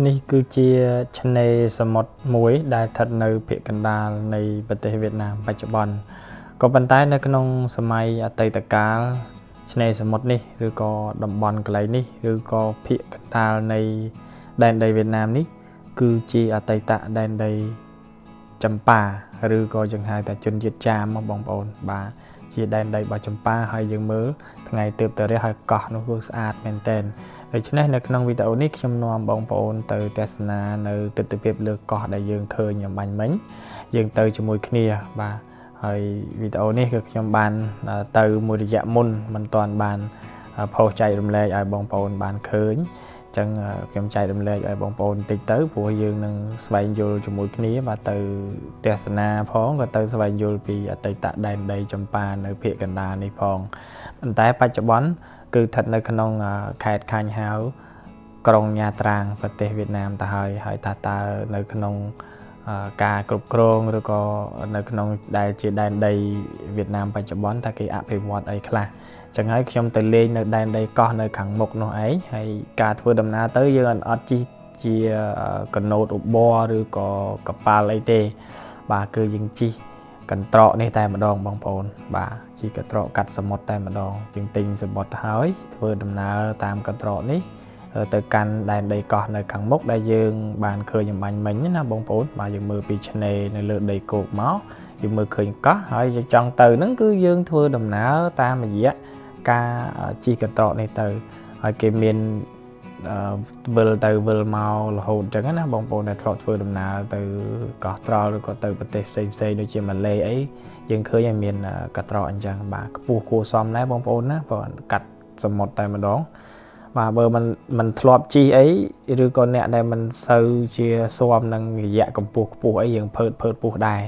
នេះគឺជាឆ្នេរសមុទ្រមួយដែលស្ថិតនៅភាគកណ្ដាលនៃប្រទេសវៀតណាមបច្ចុប្បន្នក៏ប៉ុន្តែនៅក្នុងសម័យអតីតកាលឆ្នេរសមុទ្រនេះឬក៏តំបន់កន្លែងនេះឬក៏ភាគកណ្ដាលនៃដែនដីវៀតណាមនេះគឺជាអតីតដែនដីចម្ប៉ាឬក៏យើងហៅថាជនជាតិចាមមកបងប្អូនបាទជាដែនដីរបស់ចម្ប៉ាហើយយើងមើលថ្ងៃទើបតែរះហើយកោះនោះគឺស្អាតមែនទែនដូច្នេះនៅក្នុងវីដេអូនេះខ្ញុំនាំបងប្អូនទៅទស្សនានៅទិដ្ឋភាពលើកោះដែលយើងឃើញអម្បាញ់មិញយើងទៅជាមួយគ្នាបាទហើយវីដេអូនេះគឺខ្ញុំបានទៅមួយរយៈមុនមិនទាន់បាន post ចែករំលែកឲ្យបងប្អូនបានឃើញអញ្ចឹងខ្ញុំចែករំលែកឲ្យបងប្អូនបន្តិចទៅព្រោះយើងនឹងស្វែងយល់ជាមួយគ្នាបាទទៅទស្សនាផងក៏ទៅស្វែងយល់ពីអតីតដែនដីចម្ប៉ានៅភាគកណ្ដាលនេះផងប៉ុន្តែបច្ចុប្បន្នគឺស្ថិតនៅក្នុងខេត្តខាញ់ហាវក្រុងញ៉ាត្រាងប្រទេសវៀតណាមទៅហើយហើយថាតើនៅក្នុងការគ្រប់គ្រងឬក៏នៅក្នុងដែលជាដែនដីវៀតណាមបច្ចុប្បន្នថាគេអភិវឌ្ឍអីខ្លះចឹងហើយខ្ញុំទៅលេងនៅដែនដីកោះនៅខាងមុខនោះឯងហើយការធ្វើដំណើរទៅយើងអត់ជិះជាកណូតឧបរឬក៏កប៉ាល់អីទេបាទគឺយើងជិះកន្ត្រកនេះតែម្ដងបងប្អូនបាទជិះកន្ត្រកកាត់សមុទ្រតែម្ដងយើងទិញសមុទ្រហើយធ្វើដំណើរតាមកន្ត្រកនេះទៅកាន់ដែនដីកោះនៅខាងមុខដែលយើងបានឃើញអម្បាញ់មិញណាបងប្អូនបាទយើងមើលពីឆ្នេរនៅលើដីគោកមកយើងមើលឃើញកោះហើយយើងចង់ទៅហ្នឹងគឺយើងធ្វើដំណើរតាមរយៈការជិះកន្ត្រកនេះទៅហើយគេមានវិលទៅវិលមករហូតអញ្ចឹងណាបងប្អូនដែលធ្លាប់ធ្វើដំណើរទៅកោះត្រល់ឬក៏ទៅប្រទេសផ្សេងផ្សេងដូចជាម៉ាឡេអីយើងឃើញឲ្យមានកន្ត្រកអញ្ចឹងបាទខ្ពស់គួរសមដែរបងប្អូនណាព្រោះកាត់សមុទ្រតែម្ដងបាទបើមិនធ្លាប់ជិះអីឬក៏អ្នកដែលមិនសូវជាស៊ាំនឹងរយៈកម្ពស់ខ្ពស់អីយើងភើតភើតពោះដែរ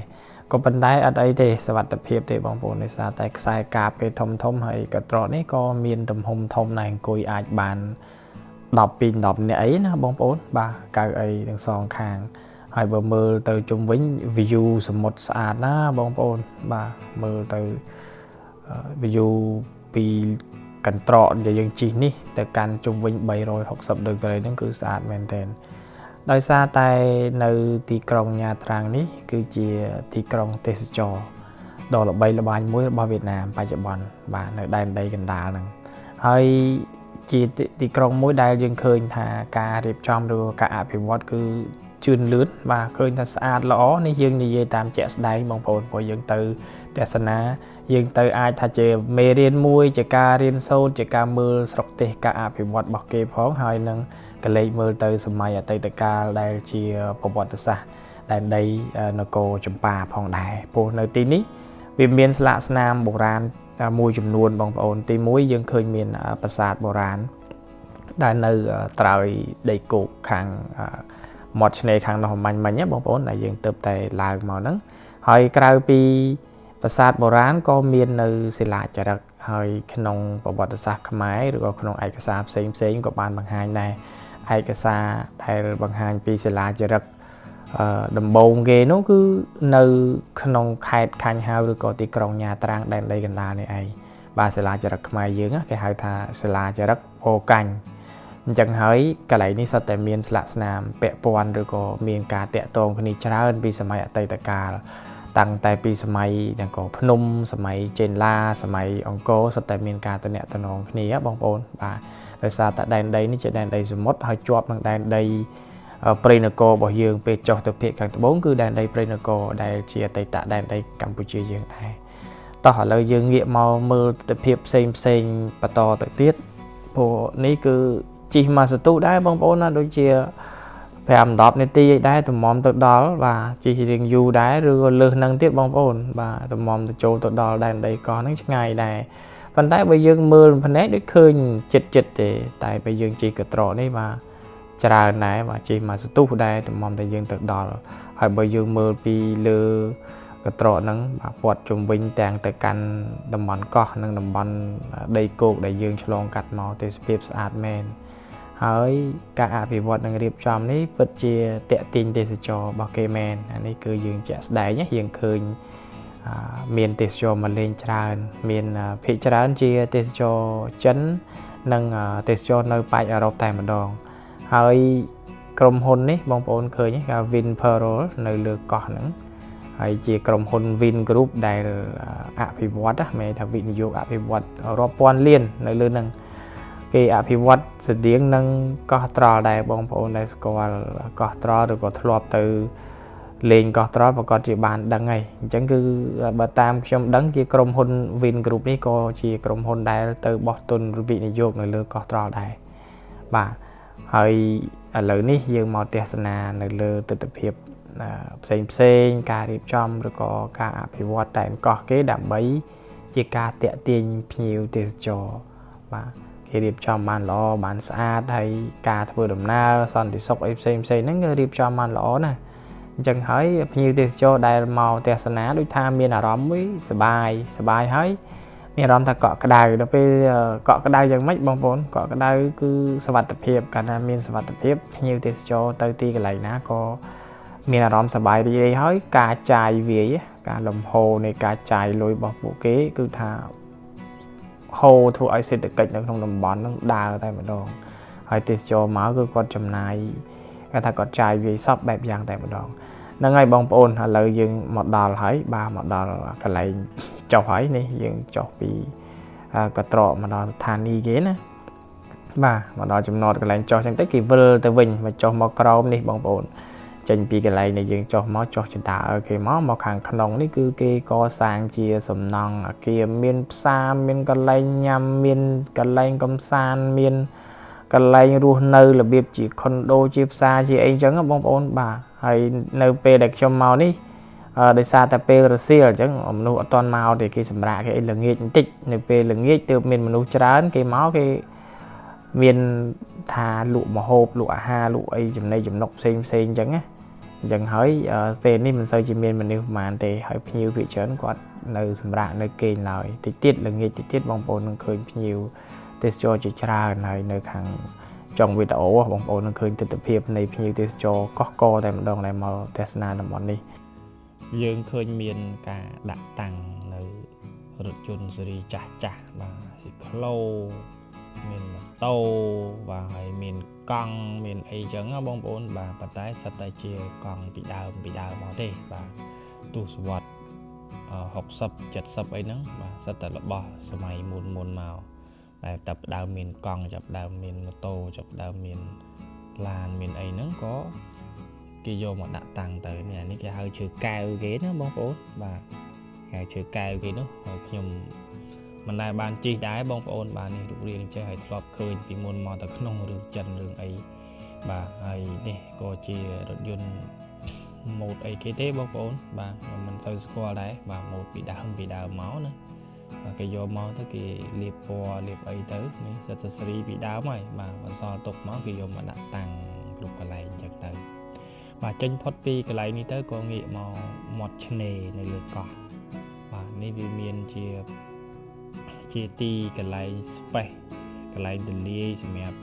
ក៏ប៉ុន្តែអត់អីទេសុវត្ថិភាពទេបងប្អូនដោយសារតែខ្សែកាបគេធំធំហើយកន្ត្រកនេះក៏មានទំហំធំដែរអង្គុយអាចបាន10ពី10នាក់អីណាបងប្អូនបាទកៅអីទាំងសងខាងហើយបើមើលទៅជុំវិញ view សមុទ្រស្អាតណាបងប្អូនបាទមើលទៅ view ពីកន្ត្រកដែលយើងជិះនេះទៅកាន់ជុំវិញ360ដឺក្រេហ្នឹងគឺស្អាតមែនទែនដោយសារតែនៅទីក្រុងញ៉ាត្រាងនេះគឺជាទីក្រុងទេសចរដ៏ល្បីល្បាញមួយរបស់វៀតណាមបច្ចុប្បន្នបាទនៅដែនដីកណ្ដាលហ្នឹងហើយជាទីក្រុងមួយដែលយើងឃើញថាការរៀបចំឬការអភិវឌ្ឍគឺជឿនលឿនបាទឃើញថាស្អាតល្អនេះយើងនិយាយតាមជាក់ស្ដែងបងប្អូនព្រោះយើងទៅទស្សនាយើងទៅអាចថាជាមេរៀនមួយជាការរៀនសូត្រជាការមើលស្រុកទេសការអភិវឌ្ឍរបស់គេផងហើយនឹងកលេចមើលទៅសម័យអតីតកាលដែលជាប្រវត្តិសាស្ត្រដែនដីនគរចម្ប៉ាផងដែរព្រោះនៅទីនេះវាមានស្លាកស្នាមបុរាណមួយចំនួនបងប្អូនទី1យើងឃើញមានប្រាសាទបុរាណដែលនៅត្រើយដីគោកខាងមាត់ឆ្នេរខាងនោះមាញ់មិញណាបងប្អូនដែលយើងទៅតែឡើងមកហ្នឹងហើយក្រៅពីប្រាសាទបុរាណក៏មាននៅសិលាចារឹកហើយក្នុងប្រវត្តិសាស្ត្រខ្មែរឬក៏ក្នុងឯកសារផ្សេងផ្សេងក៏បានបង្ហាញដែរឯកសារដែលបង្ហាញពីសិលាចារឹកដំបូងគេនោះគឺនៅក្នុងខេត្តខាញ់ហាវឬក៏ទីក្រុងញ៉ាត្រាងដែនដីកណ្ដាលនេះឯងបាទសិលាចារឹកខ្មែរយើងគេហៅថាសិលាចារឹកអូកាញ់អញ្ចឹងហើយកន្លែងនេះសុទ្ធតែមានស្លាកស្នាមពាក់ព័ន្ធឬក៏មានការតាក់ទងគ្នាច្រើនពីសម័យអតីតកាលតាំងតែពីសម័យនគរភ្នំសម័យចេនឡាសម័យអង្គរសុទ្ធតែមានការតំណតំណងគ្នាបងប្អូនបាទដោយសារតែដែនដីនេះជាដែនដីសមុទ្រហើយជាប់នឹងដែនដីព្រៃនគររបស់យើងពេលចុះទៅភាគខាងត្បូងគឺដែនដីព្រៃនគរដែលជាអតីតដែនដីកម្ពុជាយើងដែរតោះឥឡូវយើងងាកមកមើលទិដ្ឋភាពផ្សេងផ្សេងបន្តទៅទៀតព្រោះនេះគឺជិះមកសន្ទុះដែរបងប្អូនណាដូចជា5 10នាទីអីដែរតម្រាំទៅដល់បាទជិះរៀងយូរដែរឬក៏លើសនឹងទៀតបងប្អូនបាទតម្រាំទៅចូលទៅដល់ដែនដីកោះហ្នឹងឆ្ងាយដែរប៉ុន្តែបើយើងមើលភ្នែកដូចឃើញចិត្តចិត្តទេតែបើយើងជិះកត្រកនេះបាទច្រើនដែរបាទជិះមកសន្ទុះដែរតម្រាំតែយើងទៅដល់ហើយបើយើងមើលពីលើកត្រកហ្នឹងបាទព័ទ្ធជុំវិញទាំងទៅកាន់តំបន់កោះនិងតំបន់ដីគោកដែលយើងឆ្លងកាត់មកទេសភាពស្អាតមែនហើយការអភិវឌ្ឍនិងរៀបចំនេះពិតជាតាក់ទាញទេសចររបស់គេមែនអានេះគឺយើងជាក់ស្ដែងយើងឃើញមានទេសចរមកលេងច្រើនមានភាគច្រើនជាទេសចរចិននិងទេសចរនៅប៉ែកអឺរ៉ុបតែម្ដងហើយ ក្រុមហ៊ុននេះបងប្អូនឃើញគេ Vinpearl នៅលើកោះហ្នឹងហើយជាក្រុមហ៊ុន Win Group ដែលអភិវឌ្ឍណាមានថាវិនិយោគអភិវឌ្ឍរាប់ពាន់លាននៅលើហ្នឹងគេអភិវឌ្ឍស្តៀងនឹងកោះត្រល់ដែរបងប្អូនដែលស្គាល់កោះត្រល់ឬក៏ធ្លាប់ទៅលេងកោះត្រល់ប្រកាសជាបានដឹងហើយអញ្ចឹងគឺបើតាមខ្ញុំដឹងជាក្រុមហ៊ុន Win Group នេះក៏ជាក្រុមហ៊ុនដែលទៅបោះទុនវិនិយោគនៅលើកោះត្រល់ដែរបាទហើយឥឡូវនេះយើងមកទស្សនានៅលើទស្សនវិជ្ជាផ្សេងផ្សេងការរៀបចំឬក៏ការអភិវឌ្ឍតែនកោះគេដើម្បីជាការតាក់ទាញភ្ញៀវទេសចរបាទគេរៀបចំបានល្អបានស្អាតហើយការធ្វើដំណើរសន្តិសុខអីផ្សេងផ្សេងហ្នឹងគេរៀបចំបានល្អណាស់អញ្ចឹងហើយភ្ញៀវទេសចរដែលមកទស្សនាដូចថាមានអារម្មណ៍មួយសប្បាយសប្បាយហើយមានអារម្មណ៍ថាកក់ក្ដៅដល់ពេលកក់ក្ដៅយ៉ាងម៉េចបងប្អូនកក់ក្ដៅគឺសុវត្ថិភាពកាលណាមានសុវត្ថិភាពភ្ញៀវទេសចរទៅទីកន្លែងណាក៏មានអារម្មណ៍សប្បាយរីករាយហើយការចាយវាយការលំហូរនៃការចាយលុយរបស់ពួកគេគឺថាហូរធ្វើឲ្យសេដ្ឋកិច្ចនៅក្នុងតំបន់ហ្នឹងដើរតែម្ដងហើយទេសចរមកគឺគាត់ចំណាយគេថាគាត់ចាយវាយសពបែបយ៉ាងតែម្ដងហ្នឹងហើយបងប្អូនឥឡូវយើងមកដល់ហើយបាទមកដល់កន្លែងចុះហើយនេះយើងចុះពីកត្រកមកដល់ស្ថានីយ៍គេណាបាទមកដល់ចំណតកន្លែងចុះចឹងទៅគេវិលទៅវិញមកចុះមកក្រោមនេះបងប្អូនចេញពីកន្លែងដែលយើងចុះមកចុះចន្តាឲ្យគេមកមកខាងក្នុងនេះគឺគេកសាងជាសំណង់អគារមានផ្សារមានកន្លែងញ៉ាំមានកន្លែងកំសាន្តមានកន្លែងរស់នៅរបៀបជាខុនដូជាផ្សារជាអីចឹងបងប្អូនបាទហើយនៅពេលដែលខ្ញុំមកនេះដោយសារតែពេលរសៀលអញ្ចឹងមនុស្សអត់ទាន់មកទេគេសម្រាកគេអីល្ងាចបន្តិចនៅពេលល្ងាចទើបមានមនុស្សច្រើនគេមកគេមានថាលក់ម្ហូបលក់អាហារលក់អីចំណីចំណុកផ្សេងផ្សេងអញ្ចឹងណាអញ្ចឹងហើយពេលនេះមិនសូវជាមានមនុស្សប្រហែលទេហើយភ្ញៀវភាគច្រើនគាត់នៅសម្រាកនៅគេងឡើយតិចទៀតល្ងាចតិចទៀតបងប្អូននឹងឃើញភ្ញៀវទេសចរជាច្រើនហើយនៅខាងចុងវីដេអូបងប្អូននឹងឃើញទស្សនវិជ្ជានៃភ្ញៀវទេសចរកោះកតែម្ដងដែលមកទស្សនាតំបន់នេះយើងឃើញមានការដាក់តាំងនៅរថយន្តស៊េរីចាស់ចាស់បាទស៊ីក្លូមានម៉ូតូបាទហើយមានកង់មានអីចឹងបងប្អូនបាទប៉ុន្តែសិតតែជាកង់ពីដើមមកទេបាទទសវត្ស60 70អីហ្នឹងបាទសិតតែរបស់សម័យមុនមកតែតែដើមមានកង់ចាប់ដើមមានម៉ូតូចាប់ដើមមានឡានមានអីហ្នឹងក៏គេយកមកដាក់តាំងទៅនេះអានេះគេហៅឈើកែវគេណាបងប្អូនបាទគេហៅឈើកែវគេនោះហើយខ្ញុំមិនដែលបានជិះដែរបងប្អូនបាទនេះរូបរាងចេះឲ្យធ្លាប់ឃើញពីមុនមកតែក្នុងរឿងចិនរឿងអីបាទហើយនេះក៏ជារថយន្តម៉ូតអីគេទេបងប្អូនបាទខ្ញុំមិនសូវស្គាល់ដែរបាទម៉ូតពីដើមមកណាបាទគេយកមកទៅគេលាបពណ៌លាបអីទៅនេះសិតសេរីពីដើមហើយបាទបន្សល់ទុកមកគេយកមកដាក់តាំងគ្រប់កន្លែងអញ្ចឹងទៅបាទចេញផុតពីកន្លែងនេះទៅក៏ងាកមកមាត់ឆ្នេរនៅលើកោះបាទនេះវាមានជាទីកន្លែង space កន្លែងទលាយសម្រាប់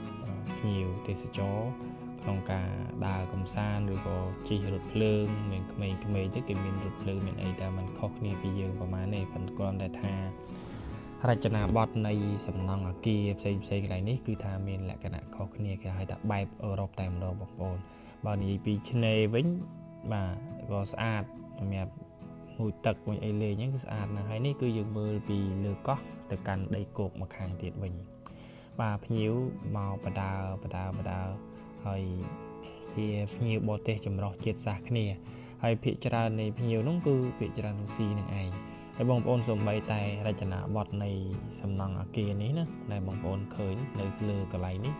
ភ្ញៀវទេសចរក្នុងការដើរកំសាន្តឬក៏ជិះរថភ្លើងមានក្មេងៗទៅគេមានរថភ្លើងមានអីតែมันខុសគ្នាពីយើងប្រហែលទេប៉ុន្តែគ្រាន់តែថារចនាបថនៃសំណង់អគារផ្សេងៗកន្លែងនេះគឺថាមានលក្ខណៈខុសគ្នាគេហៅថាបែបអឺរ៉ុបតែម្ដងបងប្អូនបើនិយាយពីឆ្នេរវិញបាទក៏ស្អាតសម្រាប់ងូតទឹកមួយអីលេងហ្នឹងគឺស្អាតណាស់ហើយនេះគឺយើងមើលពីលើកោះទៅកាន់ដីគោកមកខាងទៀតវិញបាទភ្ញៀវមកបដើបដើបដើហើយជាភ្ញៀវបរទេសចម្រុះជាតិសាសន៍គ្នាហើយភាគច្រើននៃភ្ញៀវនោះគឺភាគច្រើនរុស្ស៊ីនឹងឯងហើយបងប្អូនសំបីតែរចនាបថនៃសំណង់អគារនេះណាដែលបងប្អូនឃើញនៅលើកន្លែងនេះ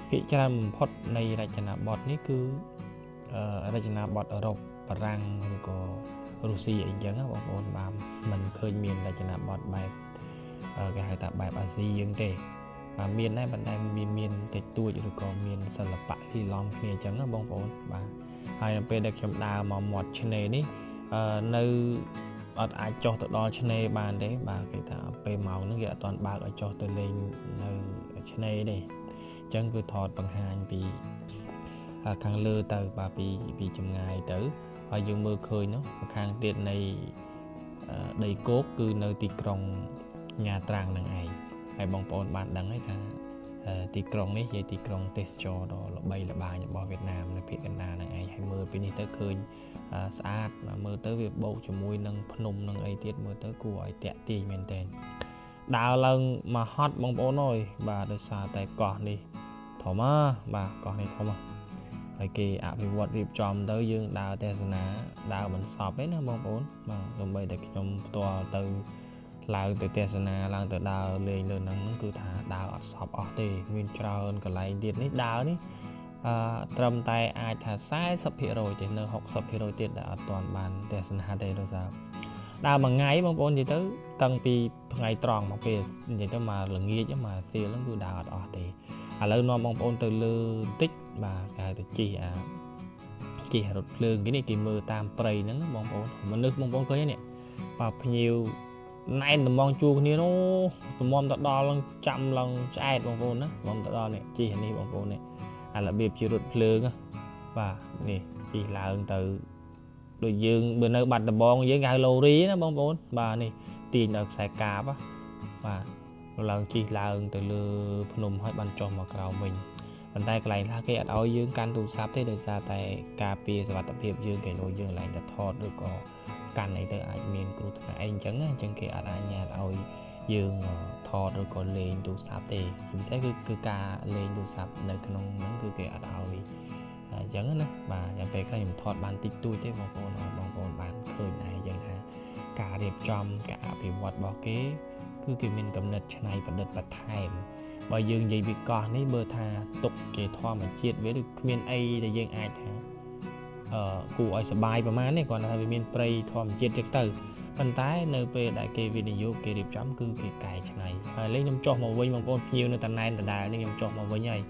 ភាគច្រើនបំផុតនៃរចនាបថនេះគឺរចនាបថអឺរ៉ុបបារាំងឬក៏រុស្ស៊ីអីចឹងណាបងប្អូនបាទមិនឃើញមានរចនាបថបែបគេហៅថាបែបអាស៊ីយើងទេបាទមានដែរប៉ុន្តែមានតិចតួចឬក៏មានសិល្បៈលីឡំគ្នាអញ្ចឹងណាបងប្អូនបាទហើយនៅពេលដែលខ្ញុំដើរមកមាត់ឆ្នេរនេះនៅអត់អាចចុះទៅដល់ឆ្នេរបានទេបាទគេថាពេលម៉ោងហ្នឹងគេអត់ទាន់បើកឲ្យចុះទៅលេងនៅឆ្នេរទេអញ្ចឹងគឺថតបង្ហាញពីខាងលើទៅបាទពីចម្ងាយទៅហើយយើងមើលឃើញនោះខាងទៀតនៃដីគោកគឺនៅទីក្រុងញ៉ាត្រាំងនឹងឯងហើយបងប្អូនបានដឹងហើយថា ទីក្រុងនេះជាទីក្រុងទេសចរដ៏ល្បីល្បាញរបស់វៀតណាមនៅភាគកណ្ដាលហ្នឹងឯងហើយមើលពីនេះទៅឃើញស្អាតមើលទៅវាបូកជាមួយនឹងភ្នំនឹងអីទៀតមើលទៅគួរឲ្យតាក់ទាញមែនទែនដើរឡើងមកហត់បងប្អូនអើយបាទដោយសារតែកោះនេះធំណាបាទកោះនេះធំណាហើយគេអភិវឌ្ឍរៀបចំទៅយើងដើរទស្សនាដើរមិនសពទេណាបងប្អូនបាទសូម្បីតែខ្ញុំផ្ទាល់ទៅឡើងទៅទស្សនាឡើងទៅដើរលេងលើហ្នឹងហ្នឹងគឺថាដើរអត់សពអស់ទេមានច្រើនកន្លែងទៀតនេះដើរនេះអឺត្រឹមតែអាចថា40%ទេនៅ60%ទៀតដែលអត់ទាន់បានទស្សនាទេដោយសារដើរមួយថ្ងៃបងប្អូននិយាយទៅតាំងពីថ្ងៃត្រង់មកពេលនិយាយទៅមកល្ងាចមកសៀលហ្នឹងគឺដើរអត់អស់ទេឥឡូវនាំបងប្អូនទៅលើបន្តិចបាទគេហៅថាជិះអាជិះរថភ្លើងគេនេះគេមើលតាមព្រៃហ្នឹងបងប្អូនមនុស្សបងប្អូនឃើញទេនេះបាទភ្ញៀវណែនតំងជួគ្នានោះតំមទៅដល់ឡើងចាំឡើងឆ្អែតបងប្អូនណាតំទៅដល់នេះជិះអានេះបងប្អូននេះអារបៀបជារថភ្លើងបាទនេះជិះឡើងទៅដូចយើងបើនៅបាត់ដំបងយើងគេហៅឡូរីណាបងប្អូនបាទនេះទាញដល់ខ្សែកាបបាទឡើងជិះឡើងទៅលើភ្នំហើយបានចុះមកក្រោមវិញប៉ុន្តែកន្លែងខ្លះគេអត់ឲ្យយើងកាន់ទូរស័ព្ទទេដោយសារតែការពារសុវត្ថិភាពយើងគេលោយើងកន្លែងទៅថតឬក៏កាន់អីទៅអាចមានគ្រោះថ្នាក់អីអញ្ចឹងអញ្ចឹងគេអត់អនុញ្ញាតឲ្យយើងថតឬក៏លេងទូរស័ព្ទទេជាពិសេសគឺការលេងទូរស័ព្ទនៅក្នុងហ្នឹងគឺគេអត់ឲ្យអញ្ចឹងណាបាទយ៉ាងពេលខ្លះខ្ញុំថតបានតិចតួចទេបងប្អូនឲ្យបងប្អូនបានឃើញដែរអញ្ចឹងថាការរៀបចំការអភិវឌ្ឍរបស់គេគឺគេមានកំណត់ច្នៃប្រឌិតបន្ថែមបើយើងនិយាយពីកោះនេះបើថាទុកគេធម្មជាតិវាដូចគ្មានអីដែលយើងអាចថាគួរឲ្យសប្បាយប្រហែលនេះគ្រាន់តែថាវាមានព្រៃធម្មជាតិចឹងទៅប៉ុន្តែនៅពេលដែលគេវិនិយោគគេរៀបចំគឺគេកែច្នៃហើយលេងខ្ញុំចុះមកវិញបងប្អូនភ្ញៀវនៅតែណែនដដែលនេះខ្ញុំចុះមកវិញហើយ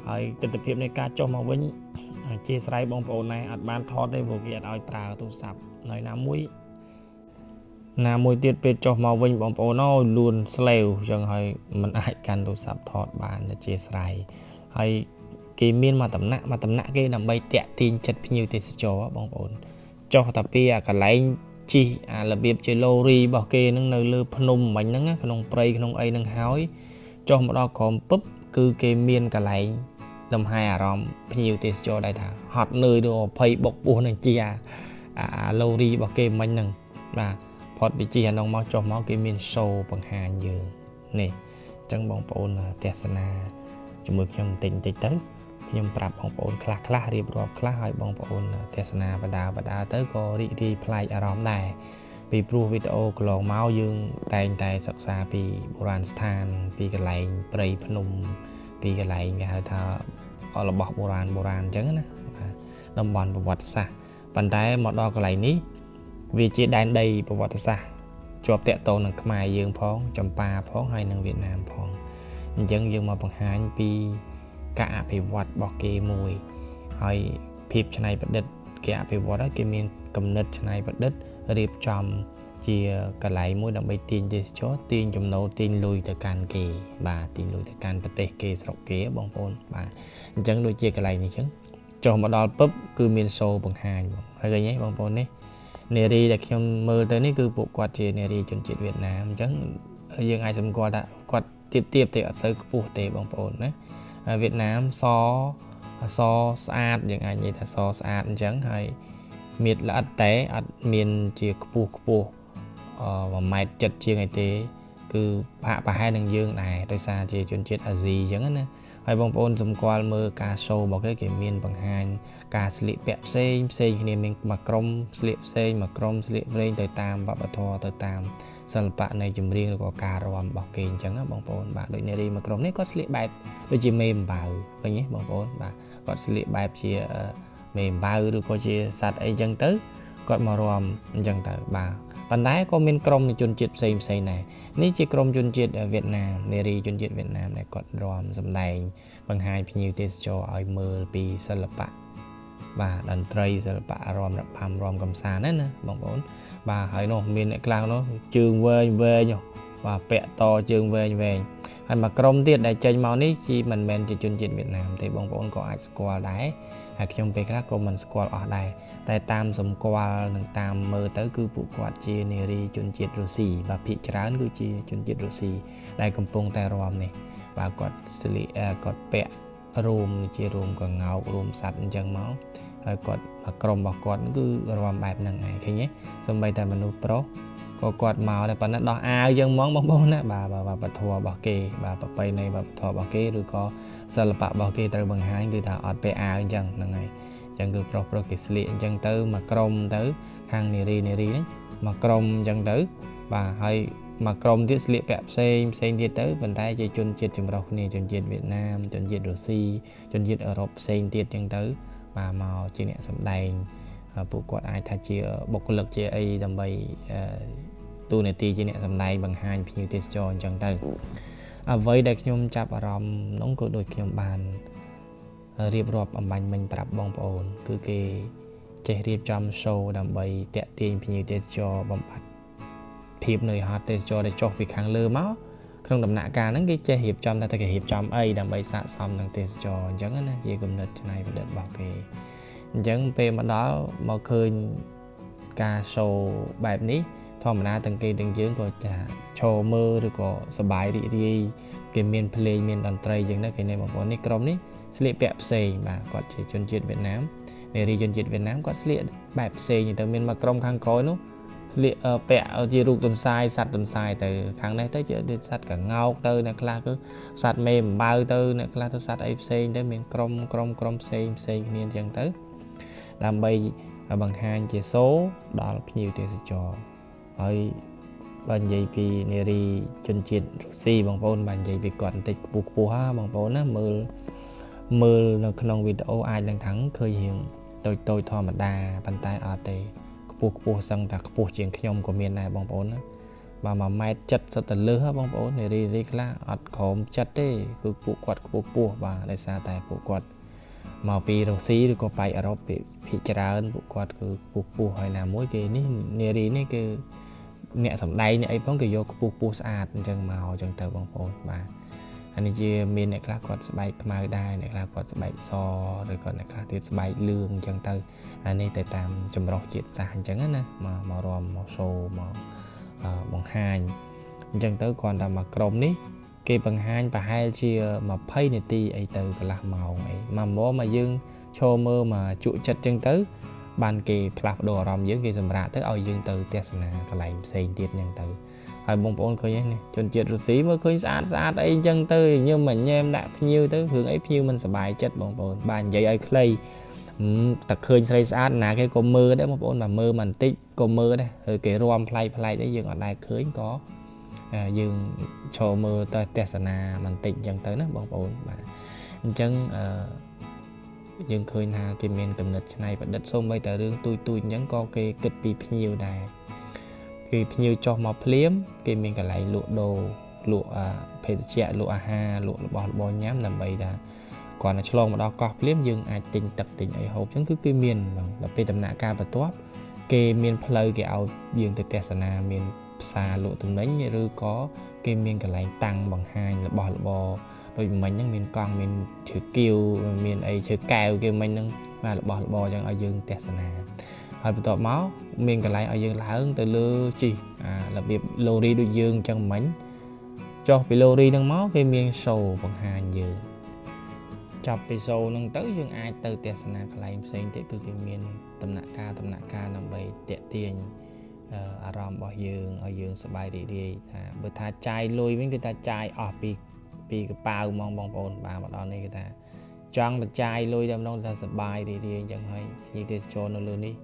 ហើយទិដ្ឋភាពនៃការចុះមកវិញអធិស្ឋានបងប្អូនណែអត់បានថតទេព្រោះគេអត់ឲ្យប្រើទូរស័ព្ទហើយណាមួយទៀតពេលចុះមកវិញបងប្អូនអើយលួនស្លេវអញ្ចឹងហើយมันអាចកាន់ទូរស័ព្ទថតបានអធិស្ឋានហើយគេមានមួយតំណាក់មួយតំណាក់គេដើម្បីតាក់ទាញចិត្តភ្ញៀវទេសចរបងប្អូនចុះតាពីអាកន្លែងជិះអារបៀបជាឡូរីរបស់គេនឹងនៅលើភ្នំមិញហ្នឹងក្នុងព្រៃក្នុងអីហ្នឹងហើយចុះមកដល់ក្រោមពឹបគឺគេមានកន្លែងលំហែអារម្មណ៍ភ្ញៀវទេសចរដែរថាហត់នឿយទៅ20បុកពោះនឹងជិះអាឡូរីរបស់គេមិញហ្នឹងបាទផុតពីជិះអានោះមកចុះមកគេមាន show បង្ហាញយើងនេះអញ្ចឹងបងប្អូនទស្សនាជាមួយខ្ញុំបន្តិចបន្តិចទៅខ្ញុំប្រាប់បងប្អូនខ្លះខ្លះរៀបរាប់ខ្លះឲ្យបងប្អូនទស្សនាបដាបដាទៅក៏រីករាយប្លែកអារម្មណ៍ដែរពីព្រោះវីដេអូកន្លងមកយើងតែងតែសិក្សាពីបុរាណស្ថានពីកន្លែងព្រៃភ្នំពីកន្លែងគេហៅថារបស់បុរាណបុរាណអញ្ចឹងណាបាទតំបន់ប្រវត្តិសាស្ត្រប៉ុន្តែមកដល់កន្លែងនេះវាជាដែនដីប្រវត្តិសាស្ត្រជាប់តាក់ទងនឹងខ្មែរយើងផងចម្ប៉ាផងហើយនិងវៀតណាមផងអញ្ចឹងយើងមកបង្ហាញពីការអភិវឌ្ឍរបស់គេមួយហើយភាពច្នៃប្រឌិតគេអភិវឌ្ឍហើយគេមានគំនិតច្នៃប្រឌិតរៀបចំជាកន្លែងមួយដើម្បីទាញទេសចរទាញចំណូលទាញលុយទៅកាន់គេបាទទាញលុយទៅកាន់ប្រទេសគេស្រុកគេបងប្អូនបាទអញ្ចឹងដូចជាកន្លែងនេះអញ្ចឹងចុះមកដល់ពឹបគឺមានសូបង្ហាញបងហើយឃើញទេបងប្អូននេះនារីដែលខ្ញុំមើលទៅនេះគឺពួកគាត់ជានារីជនជាតិវៀតណាមអញ្ចឹងយើងអាចសម្គាល់ថាគាត់ទៀបទៀបទេអត់សូវខ្ពស់ទេបងប្អូនណាវៀតណាមសសស្អាតយើងអាចនិយាយថាសស្អាតអញ្ចឹងហើយមៀតល្អិតតែអត់មានជាខ្ពស់ខ្ពស់1ម៉ែត្រ7ជាងអីទេគឺប្រហាក់ប្រហែលនឹងយើងដែរដោយសារជាជនជាតិអាស៊ីអញ្ចឹងណាហើយបងប្អូនសម្គាល់មើលការ show របស់គេគេមានបង្ហាញការស្លៀកពាក់ផ្សេងផ្សេងគ្នាមានមួយក្រុមស្លៀកផ្សេងមួយក្រុមស្លៀកផ្សេងទៅតាមវប្បធម៌ទៅតាមសិល្បៈនៃចម្រៀងឬក៏ការរាំរបស់គេអញ្ចឹងណាបងប្អូនបាទដូចនារីមួយក្រុមនេះគាត់ស្លៀកបែបដូចជាមេអំបៅឃើញទេបងប្អូនបាទគាត់ស្លៀកបែបជាមេអំបៅឬក៏ជាសត្វអីចឹងទៅគាត់មករំអញ្ចឹងទៅបាទប៉ុន្តែក៏មានក្រុមជនជាតិផ្សេងផ្សេងដែរនេះជាក្រុមជនជាតិវៀតណាមនារីជនជាតិវៀតណាមដែលគាត់រាំសម្ដែងបង្ហាញភ្ញៀវទេសចរឲ្យមើលពីសិល្បៈបាទតន្ត្រីសិល្បៈរាំរបាំរាំកំសាន្តណាណាបងប្អូនបាទហើយនោះមានអ្នកខ្លះនោះជើងវែងវែងបាទពាក់តជើងវែងវែងហើយមួយក្រុមទៀតដែលចេញមកនេះជាមិនមែនជាជនជាតិវៀតណាមទេបងប្អូនក៏អាចស្គាល់ដែរហើយខ្ញុំពេលខ្លះក៏មិនស្គាល់អស់ដែរតែតាមសម្គាល់និងតាមមើលទៅគឺពួកគាត់ជានារីជនជាតិរុស្ស៊ីបាទភាគច្រើនគឺជាជនជាតិរុស្ស៊ីដែលកំពុងតែរាំនេះ បាទគាត់ស្លៀកគាត់ពាក់រោមជារោមកងោករោមសត្វអញ្ចឹងមកហើយគាត់មកក្រុមរបស់គាត់គឺរាំបែបហ្នឹងឯងឃើញទេសូម្បីតែមនុស្សប្រុសក៏គាត់មកដែរប៉ុន្តែដោះអាវយើងហ្មងបងប្អូនណាបាទបាទវប្បធម៌របស់គេបាទប្រពៃណីវប្បធម៌របស់គេឬក៏សិល្បៈរបស់គេត្រូវបង្ហាញគឺថាអត់ពាក់អាវអញ្ចឹងហ្នឹងហើយអញ្ចឹងគឺប្រុសប្រុសគេស្លៀកអញ្ចឹងទៅមកក្រុមទៅខាងនារីនារីហ្នឹងមកក្រុមអញ្ចឹងទៅបាទហើយមកក្រុមទៀតស្លៀកពាក់ផ្សេងផ្សេងទៀតទៅប៉ុន្តែជាជនជាតិចម្រុះគ្នាជនជាតិវៀតណាមជនជាតិរុស្ស៊ីជនជាតិអឺរ៉ុបផ្សេងទៀតអញ្ចឹងទៅបាទមកជាអ្នកសម្ដែងពួកគាត់អាចថាជាបុគ្គលិកជាអីដើម្បីតួនាទីជាអ្នកសម្ដែងបង្ហាញភ្ញៀវទេសចរអញ្ចឹងទៅអ្វីដែលខ្ញុំចាប់អារម្មណ៍នោះក៏ដូចខ្ញុំបានរៀបរាប់អំបញ្ញមិញប្រាប់បងប្អូនគឺគេចេះរៀបចំ show ដើម្បីតាក់ទាញភ្ញៀវទេសចរបំបត្តិភាពនឿយហត់ទេសចរដែលចុះពីខាងលើមកក្នុងដំណាក់កាលហ្នឹងគេចេះរៀបចំថាគេរៀបចំអីដើម្បីស័ក្តិសមនឹងទេសចរអញ្ចឹងណាជាគំនិតច្នៃប្រឌិតរបស់គេអញ្ចឹងពេលមកដល់មកឃើញការ show បែបនេះធម្មតាទាំងគេទាំងយើងក៏ចាឈរមើលឬក៏សប្បាយរីករាយគេមានភ្លេងមានតន្ត្រីអញ្ចឹងណាគេនេះបងប្អូននេះក្រុមនេះស្លៀកពាក់ផ្សេងបាទគាត់ជាជនជាតិវៀតណាមនារីជនជាតិវៀតណាមគាត់ស្លៀកបែបផ្សេងទៅមានមួយក្រុមខាងក្រោយនោះស្លៀកពាក់ជារូបទន្សាយសត្វទន្សាយទៅខាងនេះទៅជាសត្វកងោកទៅអ្នកខ្លះគឺសត្វមេអំបៅទៅអ្នកខ្លះទៅសត្វអីផ្សេងទៅមានក្រុមក្រុមក្រុមផ្សេងផ្សេងគ្នាអញ្ចឹងទៅដើម្បីបង្ហាញជាសូដល់ភ្ញៀវទេសចរហើយបើនិយាយពីនារីជនជាតិរុស្ស៊ីបងប្អូនបើនិយាយពីគាត់បន្តិចខ្ពស់ខ្ពស់ហាបងប្អូនណាមើលមើលនៅក្នុងវីដេអូអាចនឹងថាឃើញរៀងតូចតូចធម្មតាប៉ុន្តែអត់ទេខ្ពស់ខ្ពស់សឹងតែខ្ពស់ជាងខ្ញុំក៏មានដែរបងប្អូនណាបាទ1ម៉ែត្រ70ទៅលើហ៎បងប្អូននារីរីខ្លះអត់ក្រោមចិត្តទេគឺពួកគាត់ខ្ពស់ខ្ពស់បាទដោយសារតែពួកគាត់មកពីរុស្ស៊ីឬក៏ប៉ែកអឺរ៉ុបភាគច្រើនពួកគាត់គឺខ្ពស់ខ្ពស់ហើយណាមួយគេនេះនារីនេះគឺអ្នកសំដែងអ្នកអីផងគេយកខ្ពស់ខ្ពស់ស្អាតអញ្ចឹងមកអញ្ចឹងទៅបងប្អូនបាទអានេះជាមានអ្នកខ្លះគាត់ស្បែកខ្មៅដែរអ្នកខ្លះគាត់ស្បែកសឬក៏អ្នកខ្លះទៀតស្បែកលឿងអញ្ចឹងទៅអានេះទៅតាមចម្រុះជាតិសាសន៍អញ្ចឹងណាមកមករំមកសូមកបង្ហាញអញ្ចឹងទៅគ្រាន់តែមកក្រុមនេះគេបង្ហាញប្រហែលជា20នាទីអីទៅកន្លះម៉ោងអីមកមកមកយើងឈរមើលមកជក់ចិត្តអញ្ចឹងទៅបានគេផ្លាស់ប្ដូរអារម្មណ៍យើងគេសម្រាកទៅឲ្យយើងទៅទស្សនាកន្លែងផ្សេងទៀតអញ្ចឹងទៅហើយបងប្អូនឃើញនេះជនជាតិរុស្ស៊ីមើលឃើញស្អាតស្អាតអីអញ្ចឹងទៅញឹមមកញែមដាក់ភ្ញៀវទៅរឿងអីភ្ញៀវមិនសប្បាយចិត្តបងប្អូនបាទនិយាយឲ្យខ្លីតែឃើញស្រីស្អាតណាគេក៏មើលដែរបងប្អូនបាទមើលបន្តិចក៏មើលដែរហើយគេរាំប្លែកប្លែកអីយើងអត់ដែលឃើញក៏យើងឈរមើលទៅទស្សនាបន្តិចអញ្ចឹងទៅណាបងប្អូនបាទអញ្ចឹងអឺយើងឃើញថាគេមានគំនិតច្នៃប្រឌិតសូម្បីតែរឿងទូចទូចអញ្ចឹងក៏គេគិតពីភ្ញៀវដែរគេភ្ញៀវចុះមកភ្លាមគេមានកន្លែងលក់ដូរលក់ភេសជ្ជៈលក់អាហារលក់របស់របរញ៉ាំដើម្បីថាគ្រាន់តែឆ្លងមកដល់កោះភ្លាមយើងអាចទិញទឹកទិញអីហូបអញ្ចឹងគឺគេមានបងដល់ពេលដំណាក់កាលបន្ទាប់គេមានផ្លូវគេឲ្យយើងទៅទស្សនាមានផ្សារលក់ទំនិញឬក៏គេមានកន្លែងតាំងបង្ហាញរបស់របរដូចមិញហ្នឹងមានកង់មានឈើគៀវមានអីឈើកែវគេមិញហ្នឹងបាទរបស់របរអញ្ចឹងឲ្យយើងទស្សនាហើយបន្ទាប់មកមានកន្លែងឲ្យយើងឡើងទៅលើជិះអារបៀបឡូរីដូចយើងអញ្ចឹងមិញចុះពីឡូរីហ្នឹងមកគេមាន show បង្ហាញយើងចាប់ពី show ហ្នឹងទៅយើងអាចទៅទស្សនាកន្លែងផ្សេងទៀតគឺគេមានដំណាក់កាលដំណាក់កាលដើម្បីតាក់ទាញអារម្មណ៍របស់យើងឲ្យយើងសប្បាយរីករាយថាបើថាចាយលុយវិញគឺថាចាយអស់ពីពីកប៉ៅហ្មងបងប្អូនបាទមកដល់នេះគឺថាចង់ទៅចាយលុយតែម្ដងថាសប្បាយរីករាយអញ្ចឹងហើយភ្ញៀវទេសចរនៅលើនេះ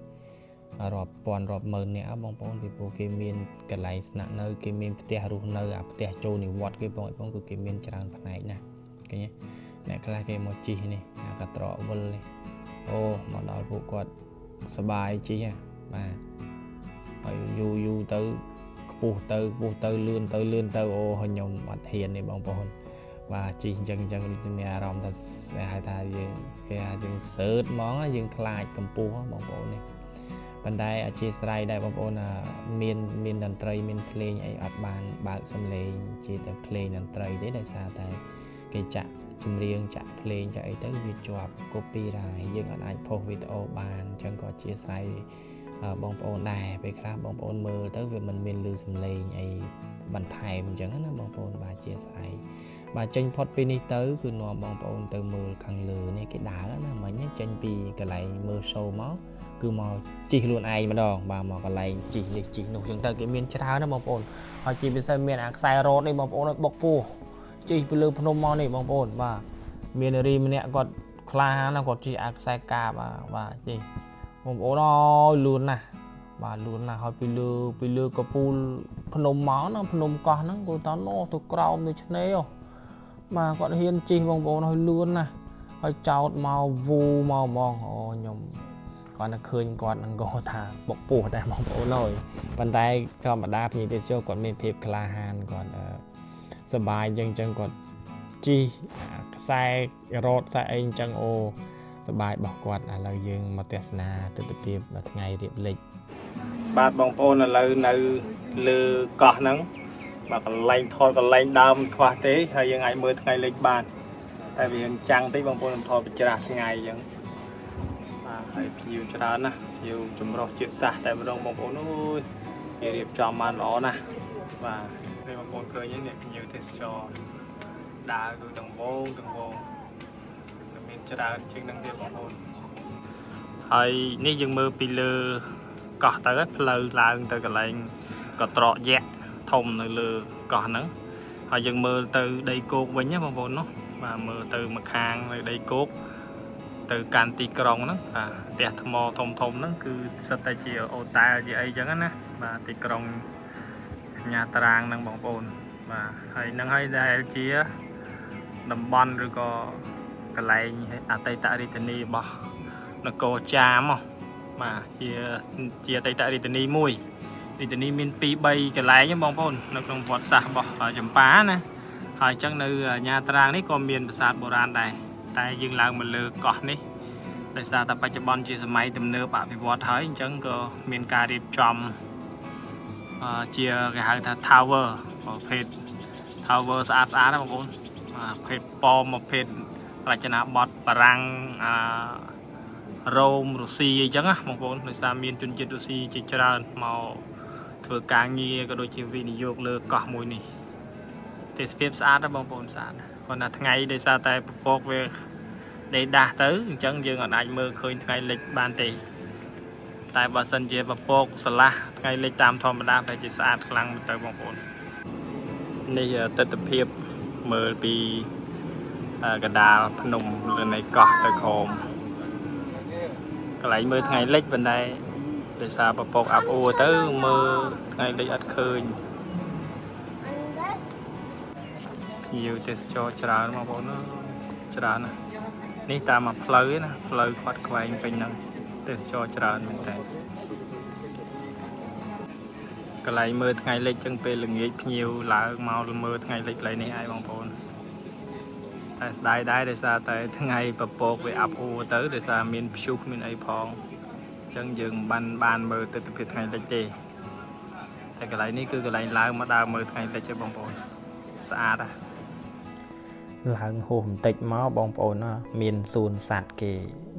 រាប់ពាន់រាប់ម៉ឺននាក់បងប្អូនពីព្រោះគេមានកន្លែងស្នាក់នៅគេមានផ្ទះរស់នៅអាផ្ទះចូលនិវត្តន៍គេបងប្អូនគឺគេមានច្រើនផ្នែកណាស់ឃើញទេអ្នកខ្លះគេមកជិះនេះអាកត្រកវិលនេះអូមកដល់ពួកគាត់សប្បាយជិះបាទហើយយូរយូរទៅខ្ពស់ទៅខ្ពស់ទៅលឿនទៅលឿនទៅអូខ្ញុំអត់ហ៊ានទេបងប្អូនបាទជិះអញ្ចឹងអញ្ចឹងមានអារម្មណ៍ថាគេហៅថាយើងគេហៅយើងសើតហ្មងយើងខ្លាចកម្ពស់បងប្អូននេះប៉ុន្តែអធិស្ឋានដែរបងប្អូនមានមានតន្ត្រីមានភ្លេងអីអត់បានបើកសំឡេងជាតែភ្លេងតន្ត្រីទេដោយសារតែគេចាក់ចម្រៀងចាក់ភ្លេងចាក់អីទៅវាជាប់ copyright យើងអត់អាចផុសវីដេអូបានអញ្ចឹងក៏អធិស្ឋានបងប្អូនដែរពេលខ្លះបងប្អូនមើលទៅវាមិនមានឮសំឡេងអីបន្ថែមអញ្ចឹងណាបងប្អូនបាទអធិស្ឋាន បាទចេញផុតពីនេះទៅគឺនាំបងប្អូនទៅមើលខាងលើនេះគេដើរណាមិញចេញពីកន្លែងមើល show មកគឺមកជិះខ្លួនឯងម្ដងបាទមកកន្លែងជិះនេះជិះនោះចឹងទៅគេមានច្រើនណាបងប្អូនហើយជាពិសេសមានអាខ្សែរ៉ូតនេះបងប្អូនឲ្យបុកពោះជិះពីលើភ្នំមកនេះបងប្អូនបាទមាននារីម្នាក់គាត់ក្លាហានណាស់គាត់ជិះអាខ្សែកាបបាទជិះបងប្អូនអើយលឿនណាស់បាទលឿនណាស់ហើយពីលើកពូលភ្នំមកណាភ្នំកោះហ្នឹងគាត់តណោទៅក្រោមទៅឆ្នេរបាទគាត់ហ៊ានជិះបងប្អូនហើយលឿនណាស់ហើយចោតមកវូមកហ្មងអូខ្ញុំគាត់តែឃើញគាត់នឹងក៏ថាបុកពោះដែរបងប្អូនអើយប៉ុន្តែធម្មតាភ្ញៀវទេសចរគាត់មានភាពក្លាហានគាត់សប្បាយអញ្ចឹងអញ្ចឹងគាត់ជិះខ្សែរ៉ូតខ្សែអីអញ្ចឹងអូសប្បាយរបស់គាត់ឥឡូវយើងមកទស្សនាទស្សនភាពថ្ងៃរៀបលិចបាទបងប្អូនឥឡូវនៅលើកោះហ្នឹងបាទកន្លែងថតកន្លែងដើមខ្វះទេហើយយើងអាចមើលថ្ងៃលិចបានតែវាចាំងតិចបងប្អូនថតបច្រាស់ថ្ងៃអញ្ចឹងបាទហើយភ្ញៀវច្រើនណាស់ភ្ញៀវចម្រុះជាតិសាសន៍តែម្ដងបងប្អូនអើយគេរៀបចំបានល្អណាស់បាទនេះបងប្អូនឃើញនេះភ្ញៀវទេសចរដើរគឺទាំងវងទាំងវងមានច្រើនជាងនឹងទៀតបងប្អូនហើយនេះយើងមើលពីលើកោះទៅផ្លូវឡើងទៅកន្លែងកត្រកយក្សធំនៅលើកោះហ្នឹងហើយយើងមើលទៅដីគោកវិញណាបងប្អូននោះបាទមើលទៅម្ខាងនៅដីគោកទៅកាន់ទីក្រុងហ្នឹងបាទផ្ទះថ្មធំធំហ្នឹងគឺសិតតែជាអូតែលជាអីចឹងណាបាទទីក្រុងញ៉ាត្រាងហ្នឹងបងប្អូនបាទហើយហ្នឹងហើយដែលជាតំបន់ឬក៏កន្លែងអតីតរាជធានីរបស់នគរចាមបាទជាអតីតរាជធានីមួយរាជធានីមាន2 3កន្លែងបងប្អូននៅក្នុងប្រវត្តិសាស្ត្ររបស់ចម្ប៉ាណាហើយអញ្ចឹងនៅញ៉ាត្រាងនេះក៏មានប្រាសាទបុរាណដែរតែយើងឡើងមកលើកោះនេះដោយសារតែបច្ចុប្បន្នជាសម័យទំនើបអភិវឌ្ឍហើយអញ្ចឹងក៏មានការរៀបចំជាគេហៅថា tower ប្រភេទ tower ស្អាតស្អាតណាបងប្អូនបាទប្រភេទប៉មប្រភេទរចនាបថបារាំងអារ៉ូមរុស្ស៊ីអីចឹងណាបងប្អូនដោយសារមានជនជាតិរុស្ស៊ីជាច្រើនមកធ្វើការងារក៏ដូចជាវិនិយោគលើកោះមួយនេះទេសភាពស្អាតណាបងប្អូនស្អាតគ្រាន់តែថ្ងៃដោយសារតែពពកវាដេដាស់ទៅអញ្ចឹងយើងអាចមើលឃើញថ្ងៃលិចបានទេតែបើសិនជាពពកស្រឡះថ្ងៃលិចតាមធម្មតាប្រហែលជាស្អាតខ្លាំងមែនទៅបងប្អូននេះទស្សនភាពមើលពីកណ្ដាលភ្នំលើនៃកោះទៅក្រោមកន្លែងមើលថ្ងៃលិចប៉ុន្តែដោយសារពពកអាប់អួរទៅមើលថ្ងៃលិចអត់ឃើញភ្ញៀវទេសចរច្រើនបងប្អូនអើយច្រើនណាស់នេះតាមមកផ្លូវឯណាផ្លូវខ្វាត់ខ្វែងពេញហ្នឹងទេសចរច្រើនមែនតើកន្លែងមើលថ្ងៃលិចចឹងពេលល្ងាចភ្ញៀវឡើងមកមើលថ្ងៃលិចកន្លែងនេះឯងបងប្អូនតែស្ដាយដែរដោយសារតែថ្ងៃពពកវាអាប់អួរទៅដោយសារមានព្យុះមានអីផងអញ្ចឹងយើងមិនបានមើលទស្សនភាពថ្ងៃលិចទេតែកន្លែងនេះគឺកន្លែងឡើងមកដើរមើលថ្ងៃលិចទេបងប្អូនស្អាតណាស់ឡើងហួសបន្តិចមកបងប្អូនណាមានសួនសត្វគេ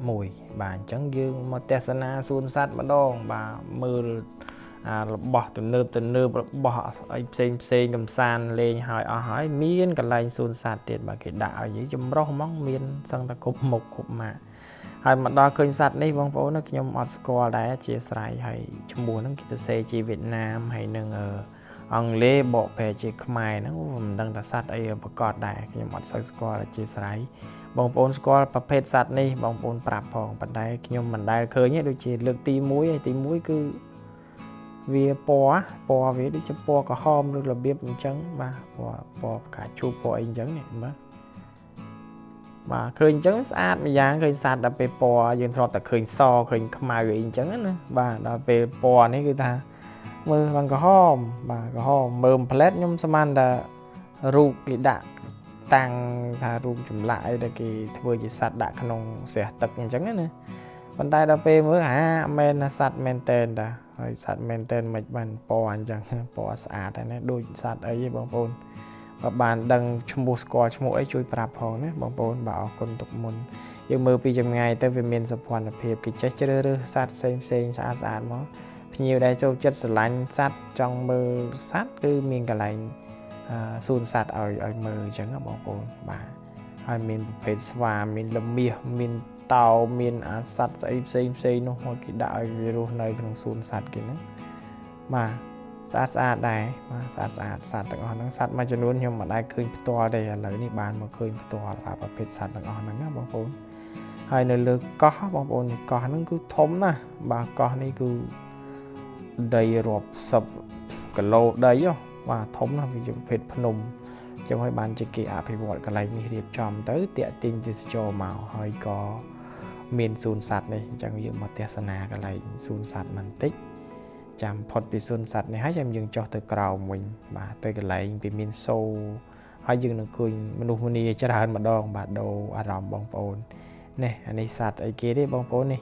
មួយបាទអញ្ចឹងយើងមកទស្សនាសួនសត្វម្ដងបាទមើលអារបស់ទំនើបទំនើបរបស់អីផ្សេងផ្សេងកំសាន្តលេងហើយអស់ហើយមានកន្លែងសួនសត្វទៀតបាទគេដាក់ឲ្យយើងចម្រុះហ្មងមានសឹងតែគ្រប់មុខគ្រប់ម៉ាកហើយមកដល់ឃើញសត្វនេះបងប្អូនខ្ញុំអត់ស្គាល់ដែរអធិស្ឋានហើយឈ្មោះហ្នឹងគេទៅសេជាវៀតណាមហើយនឹងអង់គ្លេសបកប្រែជាខ្មែរហ្នឹងមិនដឹងថាសត្វអីប្រកបដែរខ្ញុំអត់សូវស្គាល់អធិស្ឋានបងប្អូនស្គាល់ប្រភេទសត្វនេះបងប្អូនប្រាប់ផងប៉ុន្តែខ្ញុំមិនដែលឃើញទេដូចជាលើកទី1ហើយទី1គឺវាពណ៌ពណ៌វាដូចជាពណ៌ក្រហមឬរបៀបអញ្ចឹងបាទពណ៌ពណ៌ផ្កាឈូកពណ៌អីអញ្ចឹងនេះបាទបាទឃើញអញ្ចឹងស្អាតម្យ៉ាងឃើញសត្វដល់ពេលពណ៌យើងធ្លាប់តែឃើញសឃើញខ្មៅអីអញ្ចឹងណាបាទដល់ពេលពណ៌នេះគឺថាមើលឡើងក្រហមបាទក្រហមមើលផ្លែតខ្ញុំស្មានតែរូបគេដាក់តាំងថារូបចម្លាក់អីដែលគេធ្វើជាសត្វដាក់ក្នុងស្រះទឹកអញ្ចឹងណាប៉ុន្តែដល់ពេលមើលអាមែនណាសត្វមែនតែនតាហើយសត្វមែនតែនមិនបានពណ៌អញ្ចឹងពណ៌ស្អាតហើយណាដូចសត្វអីទេបងប្អូនបើបានដឹងឈ្មោះស្គាល់ឈ្មោះអីជួយប្រាប់ផងណាបងប្អូនបាទអរគុណទុកមុនយើងមើលពីចម្ងាយទៅវាមានសោភ័ណភាពគេចេះជ្រើសរើសសត្វផ្សេងផ្សេងស្អាតស្អាតមកភ្ញៀវដែលចូលចិត្តស្រឡាញ់សត្វចង់មើលសត្វគឺមានកន្លែង សួនសត្វឲ្យមើលអញ្ចឹងបងប្អូនបាទហើយមានប្រភេទស្វាមានលមាសមានតោមានអាសត្វស្អីផ្សេងផ្សេងនោះមកគេដាក់ឲ្យវារស់នៅក្នុងសួនសត្វគេហ្នឹងបាទស្អាតស្អាតដែរបាទស្អាតស្អាតសត្វទាំងអស់ហ្នឹងសត្វមួយចំនួនខ្ញុំមិនដែលឃើញផ្ទាល់ទេឥឡូវនេះបានមកឃើញផ្ទាល់ប្រភេទសត្វទាំងអស់ហ្នឹងណាបងប្អូនហើយនៅលើកោះបងប្អូនកោះហ្នឹងគឺធំណាស់បាទកោះនេះគឺដីរាប់សិបគីឡូដីហ៎បាទធំណាស់វាជាប្រភេទភ្នំចឹងហើយបានជាគេអភិវឌ្ឍកន្លែងនេះរៀបចំទៅតាក់ទាញទេសចរមកហើយក៏មានសួនសត្វនេះអញ្ចឹងយើងមកទស្សនាកន្លែងសួនសត្វបន្តិចចាំផុតពីសួនសត្វនេះហើយចាំយើងចុះទៅក្រោមវិញបាទទៅកន្លែងវាមានសូហើយយើងនឹងឃើញមនុស្សម្នាច្រើនម្ដងបាទដូរអារម្មណ៍បងប្អូននេះអានេះសត្វអីគេទេបងប្អូននេះ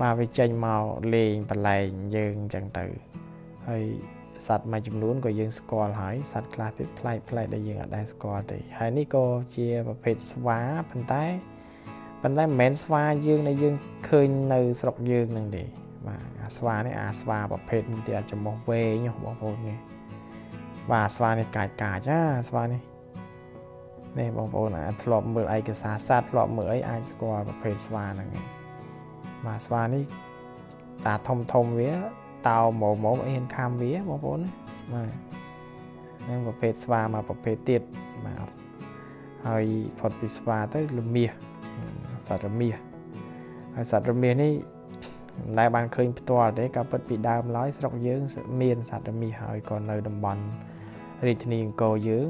បាទវាចេញមកលេងបន្លែងយើងអញ្ចឹងទៅហើយសត្វមួយចំនួនក៏យើងស្គាល់ហើយសត្វខ្លះទៀតប្លែកប្លែកដែលយើងអត់ដែលស្គាល់ទេហើយនេះក៏ជាប្រភេទស្វាប៉ុន្តែមិនមែនស្វាយើងដែលយើងឃើញនៅស្រុកយើងហ្នឹងទេបាទអាស្វានេះអាស្វាប្រភេទនេះទៀតអាចមោះវែងបងប្អូននេះបាទស្វានេះកាចកាចណាស្វានេះនេះបងប្អូនអាចធ្លាប់មើលឯកសារសត្វធ្លាប់មើលអីអាចស្គាល់ប្រភេទស្វាហ្នឹងឯងបាទស្វានេះតាធំធំវាតោម៉មម៉មអីហ៊ានខាំវាបងប្អូនណាបាទហ្នឹងប្រភេទស្វាមកប្រភេទទៀតបាទហើយផុតពីស្វាទៅលមាសសត្វរមាសហើយសត្វរមាសនេះមិនដែលបានឃើញផ្ទាល់ទេក៏ពិតពីដើមឡើយស្រុកយើងមានសត្វរមាសហើយក៏នៅតំបន់រាជធានីអង្គរយើង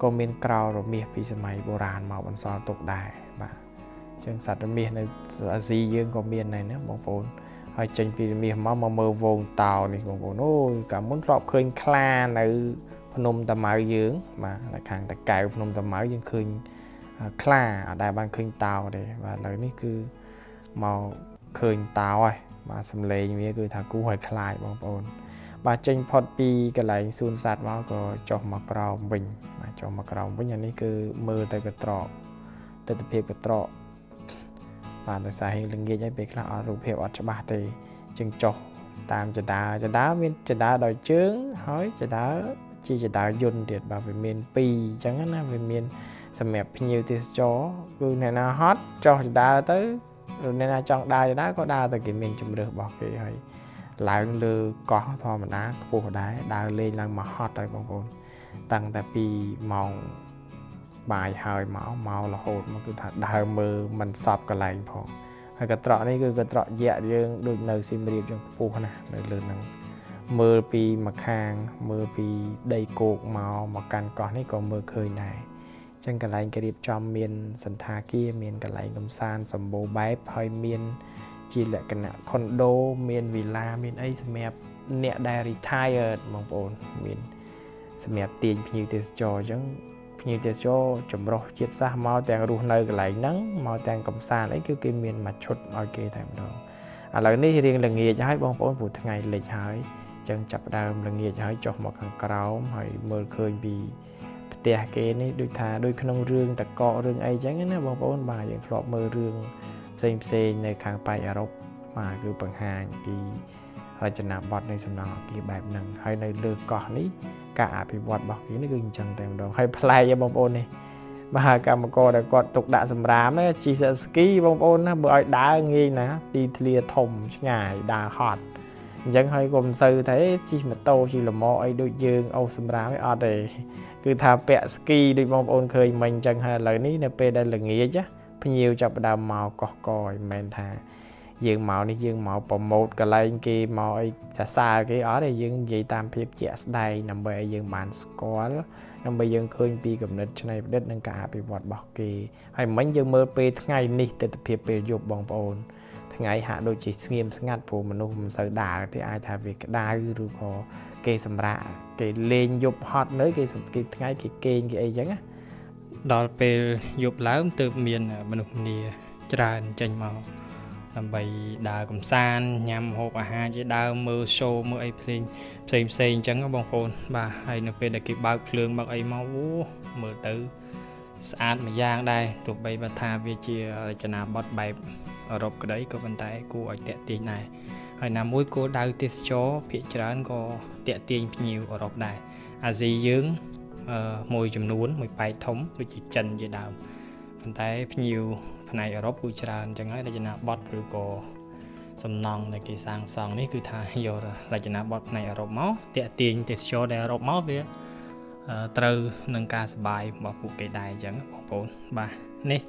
ក៏មានក្រោលរមាសពីសម័យបុរាណមកបន្សល់ទុកដែរបាទអញ្ចឹងសត្វរមាសនៅអាស៊ីយើងក៏មានដែរណាបងប្អូនហើយចេញពីរមាសមកមកមើលវងតោនេះបងប្អូនអូយកាលមុនធ្លាប់ឃើញខ្លានៅភ្នំតាម៉ៅយើងបាទនៅខាងតាកែវភ្នំតាម៉ៅយើងឃើញខ្លាអត់ដែលបានឃើញតោទេបាទឥឡូវនេះគឺមកឃើញតោហើយបាទសំឡេងវាគឺថាគួរឲ្យខ្លាចបងប្អូនបាទចេញផុតពីកន្លែងសួនសត្វមកក៏ចុះមកក្រោមវិញបាទចុះមកក្រោមវិញអានេះគឺមើលទៅកត្រកទិដ្ឋភាពកត្រកបាទដោយសារហេងល្ងាចហើយពេលខ្លះអត់រូបភាពអត់ច្បាស់ទេจึងចុះតាមចដាចដាមានចដាដោយជើងហើយចដាជាចដាយន្តទៀតបាទវាមាន2អញ្ចឹងណាវាមានសម្រាប់ភ្ញៀវទេសចរគឺអ្នកណាហត់ចុះចដាទៅអ្នកណាចង់ដើរចដាក៏ដើរទៅគេមានជំរើសរបស់គេហើយឡើងលើកោះធម្មតាខ្ពស់ដែរដើរលេងឡើងមកហត់ហើយបងប្អូនតាំងតែពីម៉ោងបាយហើយមករហូតមកគឺថាដើរមើលមិនសពកន្លែងផងហើយកត្រកនេះគឺកត្រកយៈយើងដូចនៅសៀមរាបយើងខ្ពស់ណាស់នៅលើហ្នឹងមើលពីម្ខាងមើលពីដីគោកមកកាន់កោះនេះក៏មើលឃើញដែរចឹងកន្លែងគេរៀបចំមានសន្តាគារមានកន្លែងកំសាន្តសម្បូរបែបហើយមានជាលក្ខណៈខុនដូមានវីឡាមានអីសម្រាប់អ្នកដែល retired បងប្អូនមានសម្រាប់ទាញភ្ញៀវទេសចរអញ្ចឹងភ្ញៀវទេសចរចម្រុះជាតិសាសន៍មកទាំងរស់នៅកន្លែងហ្នឹងមកទាំងកំសាន្តអីគឺគេមានមួយឈុតឲ្យគេតែម្ដងឥឡូវនេះរៀងល្ងាចហើយបងប្អូនព្រោះថ្ងៃលិចហើយអញ្ចឹងចាប់ដើមល្ងាចហើយចុះមកខាងក្រោមហើយមើលឃើញពីផ្ទះគេនេះដូចថាដូចក្នុងរឿងតកករឿងអីចឹងណាបងប្អូនបាទយើងធ្លាប់មើលរឿងផ្សេងផ្សេងនៅខាងប៉ែកអឺរ៉ុបបាទគឺបង្ហាញពីរចនាបថនៃសំណង់អគារបែបហ្នឹងហើយនៅលើកោះនេះការអភិវឌ្ឍរបស់គេនេះគឺអញ្ចឹងតែម្ដងហើយប្លែកបងប្អូននេះបាទកម្មករដែលគាត់ទុកដាក់សម្រាមជិះស្គីបងប្អូនណាបើឲ្យដើរងាយណាទីធ្លាធំឆ្ងាយដើរហត់អញ្ចឹងហើយក៏មិនសូវថាជិះម៉ូតូជិះលម៉អីដូចយើងអូសសម្រាមឯអត់ទេគឺថាពាក់ស្គីដូចបងប្អូនឃើញមិញអញ្ចឹងហើយឥឡូវនេះនៅពេលដែលល្ងាចភ្ញៀវចាប់ផ្ដើមមកកោះកយមិនមែនថាយើងមកនេះយើងមកប្រម៉ូតកន្លែងគេមកអីសរសើរគេអត់ទេយើងនិយាយតាមភាពជាក់ស្ដែងដើម្បីឲ្យយើងបានស្គាល់ដើម្បីយើងឃើញពីគំនិតច្នៃប្រឌិតនិងការអភិវឌ្ឍរបស់គេហើយមិញយើងមើលពេលថ្ងៃនេះទិដ្ឋភាពពេលយប់បងប្អូនថ្ងៃហាក់ដូចជាស្ងៀមស្ងាត់ព្រោះមនុស្សមិនសូវដើរទេអាចថាវាក្តៅឬក៏គេសម្រាកគេលេងយប់ហត់នៅគេថ្ងៃគេគេងគេអីចឹងណាដល់ពេលយប់ឡើងទើបមានមនុស្សម្នាច្រើនចេញមកដើម្បីដើរកំសាន្តញ៉ាំហូបអាហារជាដើមមើល show មើលអីផ្សេងផ្សេងផ្សេងអញ្ចឹងបងប្អូនបាទហើយនៅពេលដែលគេបើកភ្លើងបើកអីមកអូមើលទៅស្អាតម្យ៉ាងដែរទោះបីបើថាវាជារចនាបថបែបអឺរ៉ុបក្តីក៏ប៉ុន្តែគួរឲ្យតាក់ទាញដែរ ហើយណាមួយគោលដៅទេសចរភាគច្រើនក៏តាក់ទាញភ្ញៀវអឺរ៉ុបដែរអាស៊ីយើងមួយចំនួនមួយប៉ែកធំដូចជាចិនជាដើមប៉ុន្តែភ្ញៀវផ្នែកអឺរ៉ុបគឺច្រើនអញ្ចឹងហើយរចនាបថឬក៏សំណង់ដែលគេសាងសង់នេះគឺថាយករចនាបថផ្នែកអឺរ៉ុបមកតាក់ទាញទេសចរដែលអឺរ៉ុបមកវាត្រូវនឹងការសបាយរបស់ពួកគេដែរអញ្ចឹងបងប្អូនបាទនេះ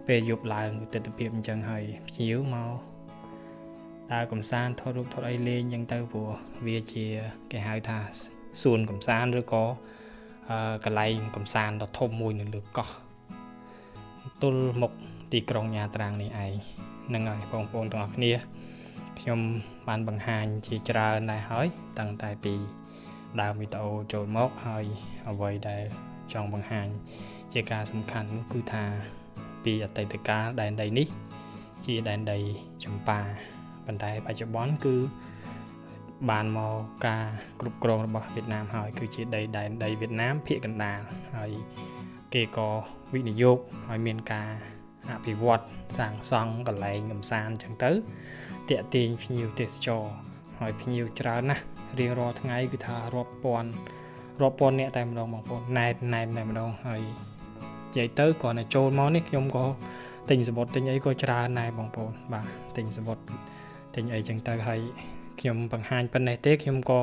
ពេលយប់ឡើងទស្សនភាពអញ្ចឹងហើយភ្ញៀវមកដើរកំសាន្តថតរូបថតអីលេងអញ្ចឹងទៅព្រោះវាជាគេហៅថាសួនកំសាន្តឬក៏កន្លែងកំសាន្តដ៏ធំមួយនៅលើកោះទល់មុខទីក្រុងញ៉ាត្រាងនេះឯងហ្នឹងហើយបងប្អូនទាំងអស់គ្នាខ្ញុំបានបង្ហាញជាច្រើនដែរហើយតាំងតែពីដើមវីដេអូចូលមកហើយអ្វីដែលចង់បង្ហាញជាការសំខាន់នោះគឺថាពីអតីតកាលដែនដីនេះជាដែនដីចម្ប៉ាប៉ុន្តែបច្ចុប្បន្នគឺបានមកការគ្រប់គ្រងរបស់វៀតណាមហើយគឺជាដីដែនដីវៀតណាមភាគកណ្ដាលហើយគេក៏វិនិយោគឲ្យមានការអភិវឌ្ឍសាងសង់កន្លែងកម្សាន្តអញ្ចឹងទៅតាក់ទាញភ្ញៀវទេសចរហើយភ្ញៀវច្រើនណាស់រៀងរាល់ថ្ងៃគឺថារាប់ពាន់រាប់ពាន់អ្នកតែម្ដងបងប្អូនណែនណែនតែម្ដងហើយនិយាយទៅគ្រាន់តែចូលមកនេះខ្ញុំក៏ទិញសំបុត្រទិញអីក៏ច្រើនដែរបងប្អូនបាទទិញសំបុត្រទិញអីចឹងទៅហើយខ្ញុំបង្ហាញប៉ុណ្ណេះទេខ្ញុំក៏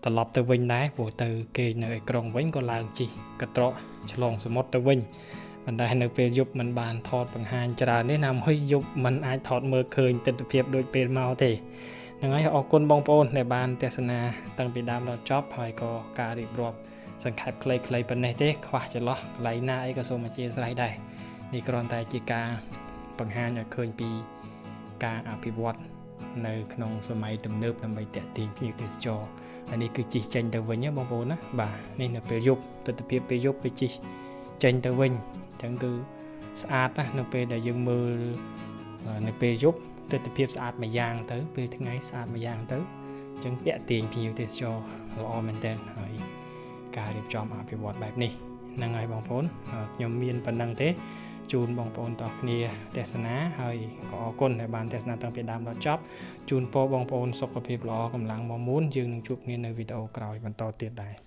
ត្រឡប់ទៅវិញដែរព្រោះទៅគេងនៅឯក្រុងវិញក៏ឡើងជិះកត្រកឆ្លងសមុទ្រទៅវិញប៉ុន្តែនៅពេលយប់มันបានថតបង្ហាញច្រើននេះណាមួយយប់มันអាចថតមើលឃើញទិដ្ឋភាពដូចពេលមកទេហ្នឹងហើយអរគុណបងប្អូនដែលបានទស្សនាតាំងពីដើមដល់ចប់ហើយក៏ការរៀបរាប់សង្ខេបខ្លីៗប៉ុណ្ណេះទេខ្វះចន្លោះកន្លែងណាអីក៏សូមអធិស្ឋានដែរនេះគ្រាន់តែជាការបង្ហាញឲ្យឃើញពីការអភិវឌ្ឍនៅក្នុងសម័យទំនើបដើម្បីតាក់ទាញភ្ញៀវទេសចរហើយនេះគឺជិះចេញទៅវិញណាបងប្អូនណាបាទនេះនៅពេលយប់ទស្សនភាពពេលយប់ពេលជិះចេញទៅវិញអញ្ចឹងគឺស្អាតណាស់នៅពេលដែលយើងមើលនៅពេលយប់ទស្សនភាពស្អាតមួយយ៉ាងទៅពេលថ្ងៃស្អាតមួយយ៉ាងទៅអញ្ចឹងតាក់ទាញភ្ញៀវទេសចរល្អមែនទែនហើយការរៀបចំអភិវឌ្ឍបែបនេះហ្នឹងហើយបងប្អូនខ្ញុំមានប៉ុណ្ណឹងទេជូនបងប្អូនទាំងគ្នាទស្សនាហើយក៏អរគុណដែលបានទស្សនាតាំងពីដើមដល់ចប់ជូនពរបងប្អូនសុខភាពល្អកម្លាំងមាំមួនយើងនឹងជួបគ្នានៅវីដេអូក្រោយបន្តទៀតដែរ។